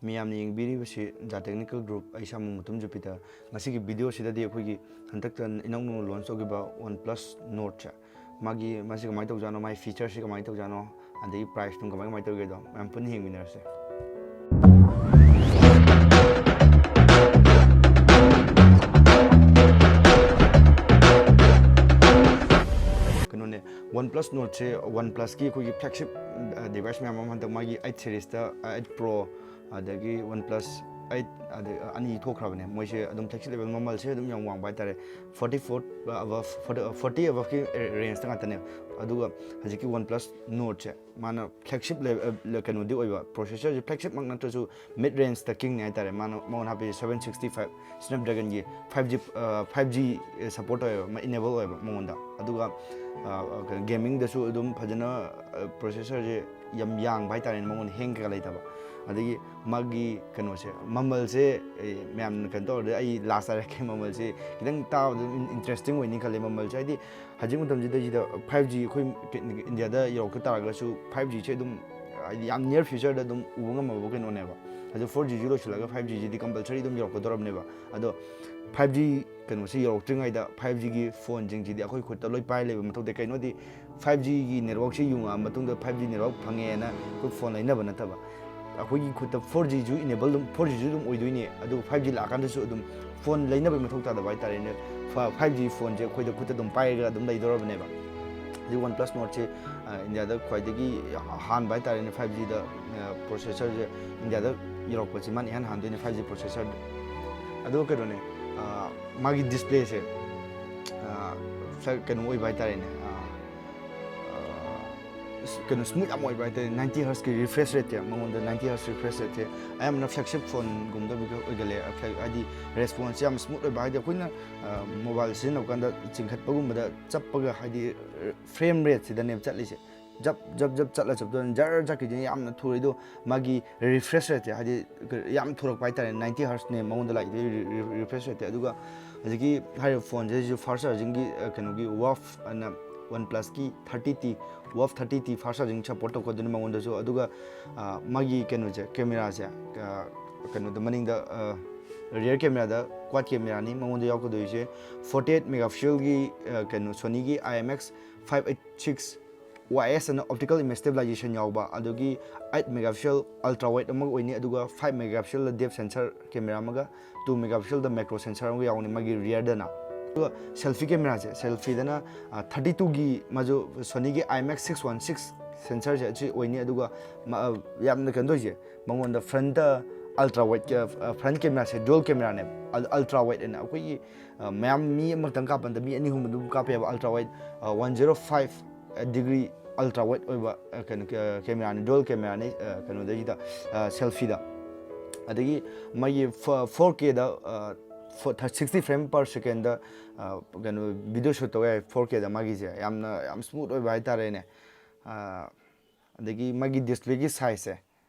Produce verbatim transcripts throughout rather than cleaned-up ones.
ꯃꯌꯥꯝꯅ ꯌꯦꯡꯕꯤꯔꯤꯕꯁꯤ The Technical Group, ꯑꯩ ꯏꯁꯥꯃꯛ ꯃꯨꯇꯨꯝ ꯖꯨꯄꯤꯇꯔ꯫ ꯉꯁꯤꯒꯤ ꯚꯤꯗꯤꯑꯣꯁꯤꯗꯗꯤ ꯑꯩꯈꯣꯏꯒꯤ ꯍꯟꯗꯛꯇ ꯏꯅꯧ ꯅꯧꯅ ꯂꯣꯟꯁ ꯇꯧꯈꯤꯕ OnePlus Nord ꯁꯦ, ꯃꯥꯒꯤ, ꯃꯥꯁꯤ ꯀꯃꯥꯏꯅ ꯇꯧꯖꯥꯠꯅꯣ, ꯃꯥꯒꯤ ꯐꯤꯆꯔꯁꯤ ꯀꯃꯥꯏꯅ ꯇꯧꯖꯥꯠꯅꯣ, ꯑꯗꯒꯤ ꯄ꯭ꯔꯥꯏꯁꯇꯨ ꯀꯃꯥꯏ ꯀꯃꯥꯏꯅ ꯇꯧꯒꯦꯗꯣ ꯃꯌꯥꯝ ꯄꯨꯟꯅ ꯌꯦꯡꯃꯤꯟꯅꯔꯁꯦ꯫ ꯀꯩꯅꯣꯅꯦ, OnePlus Nord ꯁꯦ OnePlus ꯀꯤ ꯑꯩꯈꯣꯏꯒꯤ flagship device ꯃꯌꯥꯝ ꯑꯃ, ꯍꯟꯗꯛ ꯃꯥꯒꯤ eight series ꯇ, eight Pro, ꯑꯗꯒꯤ OnePlus eight, ꯑꯗꯩ ꯑꯅꯤ ꯊꯣꯛꯈ꯭ꯔꯕꯅꯦ꯫ ꯃꯣꯏꯁꯦ ꯑꯗꯨꯝ flagship level, ꯃꯃꯜꯁꯦ ꯑꯗꯨꯝ ꯌꯥꯝ ꯋꯥꯡꯕ ꯍꯥꯏꯇꯥꯔꯦ, forty four above, forty, forty above ꯀꯤ range ꯇ ꯉꯥꯛꯇꯅꯦ꯫ ꯑꯗꯨꯒ ꯍꯧꯖꯤꯛꯀꯤ OnePlus Nord ꯁꯦ, ꯃꯥꯅ flagship ꯂꯦ-, ꯑ, ꯀꯩꯅꯣꯗꯤ ꯑꯣꯏꯕ, processor ꯁꯦ flagship ꯃꯛ ꯅꯠꯇ꯭ꯔꯁꯨ mid range ꯇ king ꯅꯦ ꯍꯥꯏꯇꯥꯔꯦ꯫ ꯃꯥꯅ, ꯃꯉꯣꯟꯗ ꯍꯥꯞꯄꯤꯁꯦ seven sixty five Snapdragon ꯒꯤ five G, ꯑ, five G support ꯑꯣꯏꯌꯦꯕ, enable ꯑꯣꯏꯌꯦꯕ ꯃꯉꯣꯟꯗ꯫ ꯑꯗꯨꯒ, ꯑ, ꯀꯩꯅꯣ, gaming ꯗꯁꯨ ꯑꯗꯨꯝ ꯐꯖꯅ, ꯑ, processor ꯁꯦ ꯌꯥꯝ ꯌꯥꯡꯕ ꯍꯥꯏꯇꯥꯔꯦꯅꯦ, ꯃꯉꯣꯟꯗ hang ꯀꯩꯀꯥ ꯂꯩꯇꯕ꯫ ꯑꯗꯒꯤ ꯃꯥꯒꯤ ꯀꯩꯅꯣꯁꯦ, ꯃꯃꯜꯁꯦ, ꯑꯦ, ꯃꯌꯥꯝꯅ ꯀꯩꯅꯣ ꯇꯧꯔꯗꯤ ꯑꯩ last ꯍꯥꯏꯔꯛꯀꯦ꯫ ꯃꯃꯜꯁꯦ ꯈꯤꯇꯪ ꯇꯥꯕꯗ ꯑꯗꯨꯝ interesting ꯑꯣꯏꯅꯤ ꯈꯜꯂꯦ ꯃꯃꯜꯁꯦ, ꯍꯥꯏꯗꯤ ꯍꯧꯖꯤꯛ ꯃꯇꯝꯁꯤꯗꯩꯁꯤꯗ five G ꯑꯩꯈꯣꯏ ꯏꯟꯗꯤꯌꯥꯗ ꯌꯧꯔꯛꯇ ꯇꯥꯔꯒꯁꯨ, five G ꯁꯦ ꯑꯗꯨꯝ ꯍꯥꯏꯗꯤ ꯌꯥꯝ near future ꯗ ꯑꯗꯨꯝ ꯎꯕ ꯉꯝꯃꯕ ꯀꯩꯅꯣꯅꯦꯕ꯫ ꯑꯗꯣ four G ꯁꯤ ꯂꯣꯏꯁꯤꯜꯂꯒ five G ꯁꯤꯗꯤ compulsory ꯑꯗꯨꯝ ꯌꯧꯔꯛꯀꯗꯧꯔꯕꯅꯦꯕ꯫ ꯑꯗꯣ five G ꯀꯩꯅꯣꯁꯤ ꯌꯧꯔꯛꯇ꯭ꯔꯤꯉꯩꯗ five G ꯒꯤ phone ꯁꯤꯡꯁꯤꯗꯤ ꯑꯩꯈꯣꯏ ꯈꯨꯠꯇ ꯂꯣꯏ ꯄꯥꯏ ꯂꯩꯕ ꯃꯊꯧ ꯇꯥꯏ꯫ ꯀꯩꯅꯣꯗꯤ five G ꯒꯤ network ꯁꯤ ꯌꯨꯡꯉꯛꯑ ꯃꯇꯨꯡꯗ five G network ꯐꯪꯉꯦꯅ ꯑꯩꯈꯣꯏ phone ꯂꯩꯅꯕ ꯅꯠꯇꯕ, ꯑꯩꯈꯣꯏꯒꯤ ꯈꯨꯠꯇ four G ꯁꯨ enable ꯑꯗꯨꯝ, four G ꯁꯨ ꯑꯗꯨꯝ ꯑꯣꯏꯗꯣꯏꯅꯦ, ꯑꯗꯨꯒ five G ꯂꯥꯛꯑꯀꯥꯟꯗꯁꯨ ꯑꯗꯨꯝ phone ꯂꯩꯅꯕꯒꯤ ꯃꯊꯧ ꯇꯥꯗꯕ ꯍꯥꯏꯇꯥꯔꯦꯅꯦ꯫ ꯐ-, five G phone ꯁꯦ ꯑꯩꯈꯣꯏꯗ ꯈꯨꯠꯇ ꯑꯗꯨꯝ ꯄꯥꯏꯔꯒ ꯑꯗꯨꯝ ꯂꯩꯗꯧꯔꯕꯅꯦꯕ꯫ ꯍꯧꯖꯤꯛ OnePlus Nord ꯁꯦ, ꯑ, ꯏꯟꯗꯤꯌꯥꯗ ꯈ꯭ꯋꯥꯏꯗꯒꯤ ꯍꯥꯟꯕ ꯍꯥꯏꯇꯥꯔꯦꯅꯦ, five G ꯗ, ꯑ, processor ꯁꯦ ꯏꯟꯗꯤꯌꯥꯗ ꯌꯧꯔꯛꯄꯁꯤ ꯃꯥꯅ ꯏꯍꯥꯟ ꯍꯥꯟꯗꯣꯏꯅꯦ, five G processor ꯗ꯫ ꯑꯗꯨꯒ ꯀꯩꯅꯣꯅꯦ, ꯑ, ꯃꯥꯒꯤ display ꯁꯦ, ꯑ, ꯐ꯭ꯂꯦ-, ꯀꯩꯅꯣ ꯑꯣꯏꯕ ꯍꯥꯏꯇꯥꯔꯦꯅꯦ, ꯑ, ꯑ, ꯀꯩꯅꯣ, smooth ꯌꯥꯝ ꯑꯣꯏꯕ ꯍꯥꯏꯇꯥꯔꯦ꯫ Ninety hertz ꯀꯤ refresh rate ꯁꯦ, ꯃꯉꯣꯟꯗ ninety hertz refresh rate ꯁꯦ ꯑꯌꯥꯝꯕꯅ flagship phone ꯒꯨꯝꯕꯗ ꯑꯣꯏꯒꯜꯂꯦ꯫ ꯐ꯭ꯂꯦ-, ꯍꯥꯏꯗꯤ response ꯁꯦ ꯌꯥꯝ smooth ꯑꯣꯏꯕ, ꯍꯥꯏꯗꯤ ꯑꯩꯈꯣꯏꯅ, ꯑ, mobile ꯁꯤꯖꯤꯟꯅꯕ ꯀꯥꯟꯗ ꯆꯤꯡꯈꯠꯄꯒꯨꯝꯕꯗ ꯆꯞꯄꯒ, ꯍꯥꯏꯗꯤ frame rate ꯁꯤꯗꯅꯦꯕ ꯆꯠꯂꯤꯁꯦ꯫ ꯖꯞ, ꯖꯞ, ꯖꯞ ꯆꯠꯂ ꯆꯠꯄꯗ ꯖꯔ ꯆꯠꯈꯤꯗꯣꯏꯅꯦ, ꯌꯥꯝꯅ ꯊꯨꯔꯦ꯫ ꯑꯗꯣ ꯃꯥꯒꯤ refresh rate ꯁꯦ, ꯍꯥꯏꯗꯤ ꯌꯥꯝ ꯊꯨꯔꯛꯄ ꯍꯥꯏꯇꯥꯔꯦ, ninety hertz ꯅꯦ ꯃꯉꯣꯟꯗ ꯂꯥꯛꯏꯗꯣ, ꯔꯤ-, ꯔꯤ-, refresh rate ꯁꯦ꯫ ꯑꯗꯨꯒ ꯍꯧꯖꯤꯛꯀꯤ ꯍꯥꯏꯔꯤꯕ phone ꯁꯦ, ꯁꯤꯁꯨ first charging ꯒꯤ, ꯑ, ꯀꯩꯅꯣꯒꯤ WAF ꯑꯅ OnePlus ꯀꯤ thirty T ꯋꯥꯐ thirty T fast charging support ꯇꯧꯔꯛꯀꯗꯣꯏꯅꯤ ꯃꯉꯣꯟꯗꯁꯨ꯫ ꯑꯗꯨꯒ ꯃꯥꯒꯤ ꯀꯩꯅꯣꯁꯦ, ꯀꯦꯃꯦꯔꯥꯁꯦ, ꯀꯩꯅꯣꯗ ꯃꯅꯤꯡꯗ ꯔꯤꯌꯔ ꯀꯦꯃꯦꯔꯥꯗ ꯀ꯭ꯋꯥꯗ ꯀꯦꯃꯦꯔꯥꯅꯤ ꯃꯉꯣꯟꯗ ꯌꯥꯎꯔꯛꯀꯗꯣꯏꯁꯦ꯫ ꯐꯣꯔꯇꯤ ꯑꯩꯠ ꯃꯦꯒꯥ ꯄꯤꯛꯁꯦꯜꯒꯤ ꯀꯩꯅꯣ, ꯁꯣꯅꯤꯒꯤ I M X five eight six ꯋꯥꯏ ꯑꯦꯁ ꯑꯅ ꯑꯣꯞꯇꯤꯀꯦꯜ ꯏꯃꯦꯖ ꯁ꯭ꯇꯦꯕꯤꯂꯥꯏꯖꯦꯁꯟ ꯌꯥꯎꯕ, ꯑꯗꯨꯒꯤ ꯑꯩꯠ ꯃꯦꯒꯥ ꯄꯤꯛꯁꯦꯜ ꯑꯜꯇ꯭ꯔꯥ ꯋꯥꯏꯗ ꯑꯃꯒ ꯑꯣꯏꯅꯤ, ꯑꯗꯨꯒ ꯐꯥꯏꯚ ꯃꯦꯒꯥ ꯄꯤꯛꯁꯦꯜꯗ ꯗꯦꯞ ꯁꯦꯟꯁꯔ ꯀꯦꯃꯦꯔꯥ ꯑꯃꯒ ꯇꯨ ꯃꯦꯒꯥ ꯄꯤꯛꯁꯦꯜꯗ ꯃꯦꯀ꯭ꯔꯣ ꯁꯦꯟꯁꯔ ꯑꯃꯒ ꯌꯥꯎꯅꯤ ꯃꯥꯒꯤ ꯔꯤꯌꯔꯗꯅ꯫ ꯑꯗꯨꯒ ꯁꯦꯜꯐꯤ ꯀꯦꯃꯦꯔꯥꯁꯦ, ꯁꯦꯜꯐꯤꯗꯅ ꯊꯥꯔꯇꯤ ꯇꯨꯒꯤ ꯃꯥꯁꯨ ꯁꯣꯅꯤꯒꯤ I M X six one six ꯁꯦꯟꯁꯔꯁꯦ ꯑꯁꯤ ꯑꯣꯏꯅꯤ꯫ ꯑꯗꯨꯒ ꯃ-, ꯌꯥꯝꯅ ꯀꯩꯅꯣ ꯇꯧꯔꯤꯁꯦ, ꯃꯉꯣꯟꯗ ꯐ꯭ꯔꯟꯠꯇ ꯑꯜꯇ꯭ꯔꯥ ꯋꯥꯏꯗ, ꯐ꯭ꯔꯟꯠ ꯀꯦꯃꯦꯔꯥꯁꯦ ꯗ꯭ꯌꯨꯑꯦꯜ ꯀꯦꯃꯦꯔꯥꯅꯦꯕ, ꯑꯜꯇ꯭ꯔꯥ ꯋꯥꯏꯗ ꯑꯅ ꯑꯩꯈꯣꯏꯒꯤ ꯃꯌꯥꯝ ꯃꯤ ꯑꯃꯈꯛꯇꯪ ꯀꯥꯞꯄ ꯅꯠꯇ, ꯃꯤ ꯑꯅꯤ ꯑꯍꯨꯝ ꯑꯗꯨꯝ ꯀꯥꯞꯄ ꯌꯥꯕ ꯑꯜꯇ꯭ꯔꯥ ꯋꯥꯏꯗ one zero five degree ultra ꯋꯥꯏꯗ ꯑꯣꯏꯕ ꯀꯩꯅꯣ, ꯀꯦꯃꯦꯔꯥꯅꯤ, ꯗ꯭ꯌꯨꯑꯦꯜ ꯀꯦꯃꯦꯔꯥꯅꯤ ꯀꯩꯅꯣꯗꯒꯤꯗ, ꯁꯦꯜꯐꯤꯗ꯫ ꯑꯗꯒꯤ ꯃꯥꯒꯤ four K sixty frame per second ꯀꯩꯅꯣ, ꯚꯤꯗꯤꯑꯣ ꯁꯨꯠ ꯇꯧ ꯌꯥꯏ꯫ ꯐꯣꯔ ꯀꯦꯗ ꯃꯥꯒꯤꯁꯦ ꯌꯥꯝꯅ, ꯌꯥꯝ ꯁ꯭ꯃꯨꯠ ꯑꯣꯏꯕ ꯍꯥꯏꯇꯥꯔꯦꯅꯦ꯫ ꯑꯗꯒꯤ ꯃꯥꯒꯤ ꯗꯤꯁꯄ꯭ꯂꯦꯒꯤ ꯁꯥꯏꯖꯁꯦ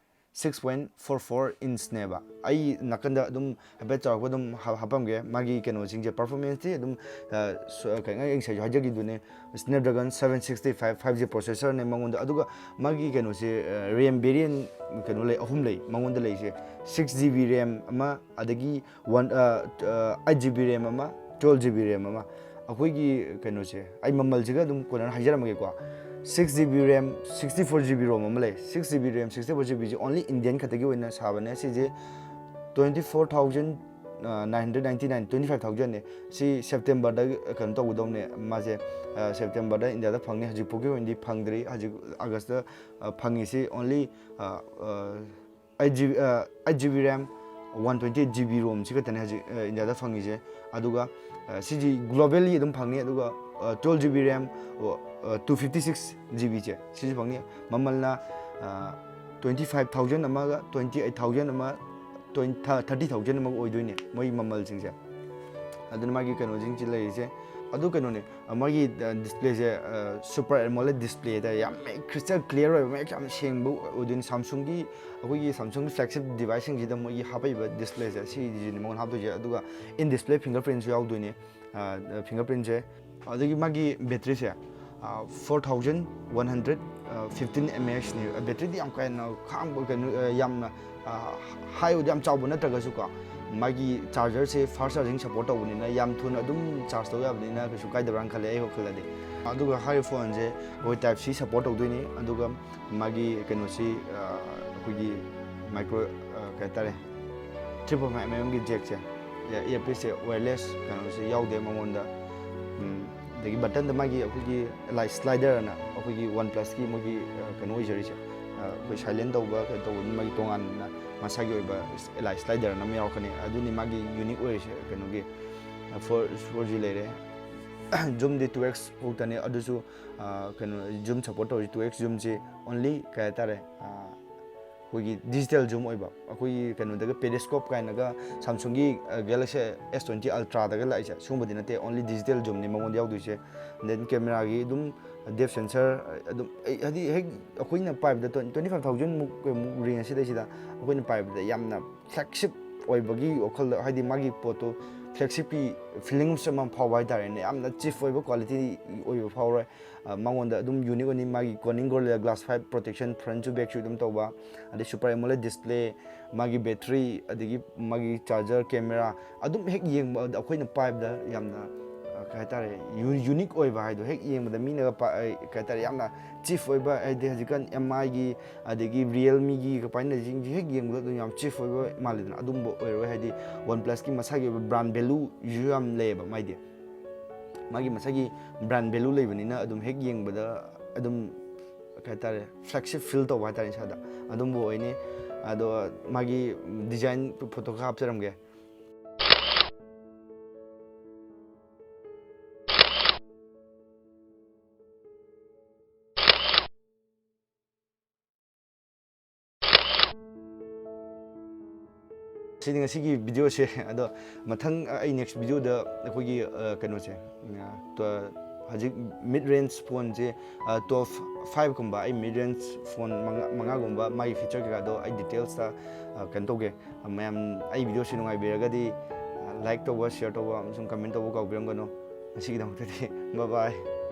ꯁꯤꯛꯁ ꯄꯣꯏꯟ ꯐꯣꯔ ꯐꯣꯔ ꯏꯟꯁꯅꯦꯕ꯫ ꯑꯩ ꯅꯥꯀꯟꯗ ꯑꯗꯨꯝ ꯍꯥꯏꯐꯦꯠ ꯆꯥꯎꯔꯥꯛꯄ ꯑꯗꯨꯝ ꯍꯥ-, ꯍꯥꯞꯄꯝꯒꯦ꯫ ꯃꯥꯒꯤ ꯀꯩꯅꯣꯁꯤꯡꯁꯦ, ꯄꯔꯐꯣꯔꯃꯦꯟꯁꯇꯤ ꯑꯗꯨꯝ, ꯑ, ꯁ-, ꯀꯩꯅꯣ, ꯑꯩ ꯉꯁꯥꯏꯁꯨ ꯍꯥꯏꯖꯈꯤꯗꯨꯅꯦ, Snapdragon seven sixty five five G ꯄ꯭ꯔꯣꯁꯦꯁꯔꯅꯦ ꯃꯉꯣꯟꯗ꯫ ꯑꯗꯨꯒ ꯃꯥꯒꯤ ꯀꯩꯅꯣꯁꯦ, ꯑ, ꯔꯦꯝ ꯚꯦꯔꯤꯌꯟ ꯀꯩꯅꯣ ꯂꯩ, ꯑꯍꯨꯝ ꯂꯩ ꯃꯉꯣꯟꯗ ꯂꯩꯁꯦ꯫ ꯁꯤꯛꯁ ꯖꯤ ꯕꯤ ꯔꯦꯝ ꯑꯃ, ꯑꯗꯒꯤ ꯋꯥꯟ, ꯑ, ꯑ, ꯑꯩꯠ ꯖꯤ ꯕꯤ ꯔꯦꯝ ꯑꯃ, ꯇ꯭ꯋꯦꯜ ꯖꯤ ꯕꯤ ꯔꯦꯝ ꯑꯃ꯫ ꯑꯩꯈꯣꯏꯒꯤ ꯀꯩꯅꯣꯁꯦ, ꯑꯩ ꯃꯃꯜꯁꯤꯒ ꯑꯗꯨꯝ ꯀꯣꯟꯅꯅ ꯍꯥꯏꯖꯔꯝꯃꯒꯦꯀꯣ꯫ Six G B RAM, sixty four G B ROM ꯑꯃ ꯂꯩ꯫ Six G B RAM, sixty four G ꯕꯤꯁꯦ only Indian ꯈꯛꯇꯒꯤ ꯑꯣꯏꯅ ꯁꯥꯕꯅꯦ꯫ ꯁꯤꯁꯦ twenty four thousand nine hundred ninety nine, twenty five thousandꯅꯦ꯫ ꯁꯤ ꯁꯦꯞꯇꯦꯝꯕꯔꯗ ꯀꯩꯅꯣ ꯇꯧꯒꯗꯧꯅꯦ꯫ ꯃꯥꯁꯦ, ꯑ, ꯁꯦꯞꯇꯦꯝꯕꯔꯗ ꯏꯟꯗꯤꯌꯥꯗ ꯐꯪꯅꯤ꯫ ꯍꯧꯖꯤꯛ ꯐꯥꯎꯒꯤ ꯑꯣꯏꯅꯗꯤ ꯐꯪꯗ꯭ꯔꯤ꯫ ꯍꯧꯖꯤꯛ ꯑꯥꯒꯁꯇ, ꯑ, ꯐꯪꯉꯤꯁꯤ only, ꯑ, ꯑ, ꯑꯩꯠ ꯖꯤ ꯕꯤ, ꯑ, eight G B RAM, one twenty eight G B ꯔꯣꯝꯁꯤ ꯈꯛꯇꯅꯦ ꯍꯧꯖꯤꯛ, ꯑ, ꯏꯟꯗꯤꯌꯥꯗ ꯐꯪꯉꯤꯁꯦ꯫ ꯑꯗꯨꯒ, ꯑ, ꯁꯤꯁꯤ globally ꯑꯗꯨꯝ ꯐꯪꯅꯤ꯫ ꯑꯗꯨꯒ, ꯑ, ꯇ꯭ꯋꯦꯜ ꯖꯤ ꯕꯤ ꯔꯦꯝ, ꯑ, ꯑ, ꯇꯨ ꯐꯤꯐꯇꯤ ꯁꯤꯛꯁ ꯖꯤ ꯕꯤꯁꯦ ꯁꯤꯁꯨ ꯐꯪꯅꯤ꯫ ꯃꯃꯜꯅ, ꯑ, twenty five thousand ꯑꯃꯒ, twenty eight thousand ꯑꯃ, twenty, thirty thousand ꯑꯃꯒ ꯑꯣꯏꯗꯣꯏꯅꯦ ꯃꯣꯏ ꯃꯃꯜꯁꯤꯡꯁꯦ꯫ ꯑꯗꯨꯅ ꯃꯥꯒꯤ ꯀꯩꯅꯣꯁꯤꯡꯁꯤ ꯂꯩꯔꯤꯁꯦ꯫ ꯑꯗꯨ ꯀꯩꯅꯣꯅꯦ, ꯑ, ꯃꯥꯒꯤ, ꯑ, ꯗꯤꯁꯄ꯭ꯂꯦꯁꯦ, ꯑ, ꯁꯨꯄꯔ ꯑꯦꯃꯣꯂꯦꯗ ꯗꯤꯁꯄ꯭ꯂꯦꯗ ꯌꯥꯝ ꯃꯌꯦꯛ crystal clear ꯑꯣꯏꯕ, ꯃꯌꯦꯛ ꯌꯥꯝ ꯁꯦꯡꯕ ꯑꯣꯏꯗꯣꯏꯅꯤ꯫ ꯁꯥꯝꯁꯨꯡꯒꯤ, ꯑꯩꯈꯣꯏꯒꯤ ꯁꯥꯝꯁꯨꯡꯒꯤ ꯐ꯭ꯂꯦꯒꯁꯤꯞ ꯗꯤꯚꯥꯏꯁꯁꯤꯡꯁꯤꯗ ꯃꯣꯏꯒꯤ ꯍꯥꯞꯄꯛꯏꯕ ꯗꯤꯁꯄ꯭ꯂꯦꯁꯦ, ꯁꯤꯁꯤꯅꯤ ꯃꯉꯣꯟꯗ ꯍꯥꯞꯇꯣꯏꯁꯦ꯫ ꯑꯗꯨꯒ in display fingerprintꯁꯨ ꯌꯥꯎꯗꯣꯏꯅꯤ, ꯑ, fingerprintꯁꯦ꯫ ꯑꯗꯒꯤ ꯃꯥꯒꯤ ꯕꯦꯇ꯭ꯔꯤꯁꯦ, Four thousand one hundred fifteen mAh ꯅꯦ꯫ ꯕꯦꯇ꯭ꯔꯤꯗꯤ ꯌꯥꯝ ꯀꯥ ꯍꯦꯟꯅ ꯈꯥꯡꯕ, ꯀꯩꯅꯣ, ꯑ, ꯌꯥꯝꯅ, ꯑ, ꯍꯥꯏ ꯑꯣꯏꯗꯤ ꯌꯥꯝ ꯆꯥꯎꯕ ꯅꯠꯇ꯭ꯔꯒꯁꯨꯀꯣ, ꯃꯥꯒꯤ ꯆꯥꯔꯖꯔꯁꯦ ꯐꯥꯁ ꯆꯥꯔꯖꯤꯡ ꯁꯞꯄꯣꯔꯠ ꯇꯧꯕꯅꯤꯅ ꯌꯥꯝ ꯊꯨꯅ ꯑꯗꯨꯝ ꯆꯥꯔꯖ ꯇꯧ ꯌꯥꯕꯅꯤꯅ ꯀꯩꯁꯨ ꯀꯥꯏꯗꯕ꯭ꯔꯥꯅ ꯈꯜꯂꯦ, ꯑꯩ ꯋꯥꯈꯜꯗꯗꯤ꯫ ꯑꯗꯨꯒ ꯍꯥꯏꯔꯤꯕ ꯐꯣꯟꯁꯦ ꯑꯩꯈꯣꯏ ꯇꯥꯏꯞ ꯁꯤ ꯁꯞꯄꯣꯔꯠ ꯇꯧꯗꯣꯏꯅꯤ꯫ ꯑꯗꯨꯒ ꯃꯥꯒꯤ ꯀꯩꯅꯣꯁꯤ, ꯑ, ꯑꯩꯈꯣꯏꯒꯤ ꯃꯥꯏꯀ꯭ꯔꯣ, ꯑ, ꯀꯩ ꯍꯥꯏꯇꯥꯔꯦ, ꯊ꯭ꯔꯤ ꯄꯣꯏꯟ ꯐꯥꯏꯚ ꯑꯦꯝ ꯑꯦꯝꯒꯤ ꯖꯦꯛꯁꯦ, ꯏꯌꯥꯔꯄꯤꯁꯁꯦ, ꯋꯥꯌꯔꯂꯦꯁ ꯀꯩꯅꯣꯁꯦ ꯌꯥꯎꯗꯦ ꯃꯉꯣꯟꯗ꯫ ꯎꯝ, ꯑꯗꯒꯤ ꯕꯇꯟꯗ ꯃꯥꯒꯤ ꯑꯩꯈꯣꯏꯒꯤ ꯑꯦꯂꯥꯏ ꯁ꯭ꯂꯥꯏꯗꯔ ꯑꯅ ꯑꯩꯈꯣꯏꯒꯤ ꯋꯥꯟ ꯄ꯭ꯂꯁꯀꯤ ꯃꯣꯏꯒꯤ, ꯑ, ꯀꯩꯅꯣ ꯑꯣꯏꯖꯔꯤꯁꯦ, ꯑ, ꯑꯩꯈꯣꯏ ꯁꯥꯏꯂꯦꯟ ꯇꯧꯕ, ꯀꯩꯅꯣ ꯇꯧꯕ, ꯃꯥꯒꯤ ꯇꯣꯉꯥꯟꯅ ꯃꯁꯥꯒꯤ ꯑꯣꯏꯕ ꯑꯦꯂꯥꯏ ꯁ꯭ꯂꯥꯏꯗꯔ ꯑꯅ ꯑꯃ ꯌꯥꯎꯔꯛꯀꯅꯤ꯫ ꯑꯗꯨꯅꯤ ꯃꯥꯒꯤ ꯌꯨꯅꯤꯛ ꯑꯣꯏꯔꯤꯁꯦ ꯀꯩꯅꯣꯒꯤ, ꯑ, ꯐꯣꯔ, ꯐꯣꯔ ꯖꯤ ꯂꯩꯔꯦ꯫ ꯖꯨꯝꯗꯤ ꯇꯨ ꯑꯦꯛꯁ ꯐꯥꯎꯇꯅꯤ, ꯑꯗꯨꯁꯨ, ꯑ, ꯀꯩꯅꯣ, ꯖꯨꯝ ꯁꯞꯄꯣꯔꯠ ꯇꯧꯔꯤ ꯇꯨ ꯑꯦꯛꯁ ꯖꯨꯝꯁꯤ ꯑꯣꯟꯂꯤ ꯀꯩ ꯍꯥꯏꯇꯥꯔꯦ, ꯑ, ꯑꯩꯈꯣꯏꯒꯤ ꯗꯤꯖꯤꯇꯦꯜ ꯖꯨꯝ ꯑꯣꯏꯕ, ꯑꯩꯈꯣꯏꯒꯤ ꯀꯩꯅꯣꯗꯒ ꯄꯦꯔꯤꯁꯀꯣꯞ ꯀꯥꯏꯅꯒ ꯁꯥꯝꯁꯨꯡꯒꯤ, ꯑ, ꯒꯦꯂꯦꯛꯁꯤ ꯑꯦꯁ ꯇ꯭ꯋꯦꯟꯇꯤ ꯑꯜꯇ꯭ꯔꯥꯗꯒ ꯂꯥꯛꯏꯁꯦ, ꯁꯤꯒꯨꯝꯕꯗꯤ ꯅꯠꯇꯦ, ꯑꯣꯟꯂꯤ ꯗꯤꯖꯤꯇꯦꯜ ꯖꯨꯝꯅꯤ ꯃꯉꯣꯟꯗ ꯌꯥꯎꯗꯣꯏꯁꯦ꯫ ꯗꯦꯟ ꯀꯦꯃꯦꯔꯥꯒꯤ ꯑꯗꯨꯝ ꯗꯦꯞ ꯁꯦꯟꯁꯔ ꯑꯗꯨꯝ, ꯑꯩ, ꯍꯥꯏꯗꯤ, ꯍꯦꯛ ꯑꯩꯈꯣꯏꯅ ꯄꯥꯏꯕꯗ ꯇ꯭ꯋꯦꯟꯇꯤ ꯐꯥꯏꯚ ꯊꯥꯎꯖꯟꯃꯨꯛ, ꯃꯨꯛ ꯔꯦꯟꯖꯁꯤꯗꯩꯁꯤꯗ ꯑꯩꯈꯣꯏꯅ ꯄꯥꯏꯕꯗ ꯌꯥꯝꯅ ꯐ꯭ꯂꯦꯒꯁꯤꯞ ꯑꯣꯏꯕꯒꯤ ꯋꯥꯈꯜꯗ, ꯍꯥꯏꯗꯤ, ꯃꯥꯒꯤ ꯄꯣꯠꯇꯣ ꯐ꯭ꯂꯦꯒꯁꯤꯞꯀꯤ ꯐꯤꯂꯤꯡꯁ ꯑꯃ ꯐꯥꯎꯕ ꯍꯥꯏꯇꯥꯔꯦꯅꯦ꯫ ꯌꯥꯝꯅ ꯆꯤꯐ ꯑꯣꯏꯕ ꯀ꯭ꯋꯥꯂꯤꯇꯤ ꯑꯣꯏꯕ ꯐꯥꯎꯔꯣꯏ꯫ ꯑ, ꯃꯉꯣꯟꯗ ꯑꯗꯨꯝ ꯌꯨꯅꯤꯛ ꯑꯣꯏꯅꯤ꯫ ꯃꯥꯒꯤ Corning Gorilla Glass five protection, front to backꯁꯨ ꯑꯗꯨꯝ ꯇꯧꯕ, ꯑꯗꯩ Super AMOLED display, ꯃꯥꯒꯤ ꯕꯦꯇ꯭ꯔꯤ, ꯑꯗꯒꯤ ꯃꯥꯒꯤ ꯆꯥꯔꯖꯔ, ꯀꯦꯃꯦꯔꯥ, ꯑꯗꯨꯝ ꯍꯦꯛ ꯌꯦꯡꯕ ꯑꯩꯈꯣꯏꯅ ꯄꯥꯏꯕꯗ ꯌꯥꯝꯅ, ꯑ, ꯀꯩ ꯍꯥꯏꯇꯥꯔꯦ, ꯌꯨ-, ꯌꯨꯅꯤꯛ ꯑꯣꯏꯕ ꯍꯥꯏꯗꯣ, ꯍꯦꯛ ꯌꯦꯡꯕꯗ ꯃꯤꯅꯒ ꯄꯥ-, ꯑ, ꯀꯩ ꯍꯥꯏꯇꯥꯔꯦ, ꯌꯥꯝꯅ ꯆꯤꯐ ꯑꯣꯏꯕ, ꯍꯥꯏꯗꯤ ꯍꯧꯖꯤꯛꯀꯥꯟ MIꯒꯤ ꯑꯗꯒꯤ Realmeꯒꯤ ꯄꯥꯏꯅꯔꯤꯁꯤꯡꯁꯤ ꯍꯦꯛ ꯌꯦꯡꯕꯗ ꯑꯗꯨꯝ ꯌꯥꯝ ꯆꯤꯐ ꯑꯣꯏꯕ ꯃꯥꯜꯂꯤꯗꯅ꯫ ꯑꯗꯨꯝꯕ ꯑꯣꯏꯔꯣꯏ, ꯍꯥꯏꯗꯤ, ꯋꯥꯟ ꯄ꯭ꯂꯁꯀꯤ ꯃꯁꯥꯒꯤ ꯑꯣꯏꯕ ꯕ꯭ꯔꯥꯟ ꯚꯦꯂꯨꯁꯨ ꯌꯥꯝ ꯂꯩꯌꯦꯕ ꯃꯥꯏꯗꯤ꯫ ꯃꯥꯒꯤ ꯃꯁꯥꯒꯤ ꯕ꯭ꯔꯥꯟ ꯚꯦꯂꯨ ꯂꯩꯕꯅꯤꯅ ꯑꯗꯨꯝ ꯍꯦꯛ ꯌꯦꯡꯕꯗ ꯑꯗꯨꯝ, ꯀꯩ ꯍꯥꯏꯇꯥꯔꯦ, ꯐ꯭ꯂꯦꯒꯁꯤꯞ ꯐꯤꯜ ꯇꯧꯕ ꯍꯥꯏꯇꯥꯔꯦ ꯏꯁꯥꯗ, ꯑꯗꯨꯝꯕ ꯑꯣꯏꯅꯤ꯫ ꯑꯗꯣ ꯃꯥꯒꯤ ꯗꯤꯖꯥꯏꯟ ꯐꯣꯇꯣ ꯈꯔ ꯍꯥꯞꯆꯔꯝꯒꯦ꯫ ꯁꯤꯅꯤ ꯉꯁꯤꯒꯤ ꯚꯤꯗꯤꯑꯣꯁꯦ꯫ ꯑꯗꯣ ꯃꯊꯪ ꯑꯩ ꯅꯦꯛꯁ ꯚꯤꯗꯤꯑꯣꯗ ꯑꯩꯈꯣꯏꯒꯤ, ꯑ, ꯀꯩꯅꯣꯁꯦ, ꯑ, ꯇ-, ꯍꯧꯖꯤꯛ ꯃꯤꯗ ꯔꯦꯟꯖ ꯐꯣꯟꯁꯦ, ꯑ, ꯇ꯭ꯋꯦꯜꯐ ꯐꯥꯏꯚꯀꯨꯝꯕ, ꯑꯩ ꯃꯤꯗ ꯔꯦꯟꯖ ꯐꯣꯟ ꯃꯉꯥ, ꯃꯉꯥꯒꯨꯝꯕ, ꯃꯥꯒꯤ ꯐꯤꯆꯔ ꯀꯩꯀꯥꯗꯣ ꯑꯩ ꯗꯤꯇꯦꯜꯁꯇ, ꯑ, ꯀꯩꯅꯣ ꯇꯧꯒꯦ꯫ ꯑ, ꯃꯌꯥꯝ ꯑꯩ ꯚꯤꯗꯤꯑꯣꯁꯤ ꯅꯨꯡꯉꯥꯏꯕꯤꯔꯒꯗꯤ, ꯑ, ꯂꯥꯏꯛ ꯇꯧꯕ, ꯁꯤꯌꯔ ꯇꯧꯕ ꯑꯃꯁꯨꯡ ꯀꯃꯦꯟ ꯇꯧꯕ ꯀꯥꯎꯕꯤꯔꯝꯒꯅꯨ꯫ ꯉꯁꯤꯒꯤꯗꯃꯛꯇꯗꯤ bye bye꯫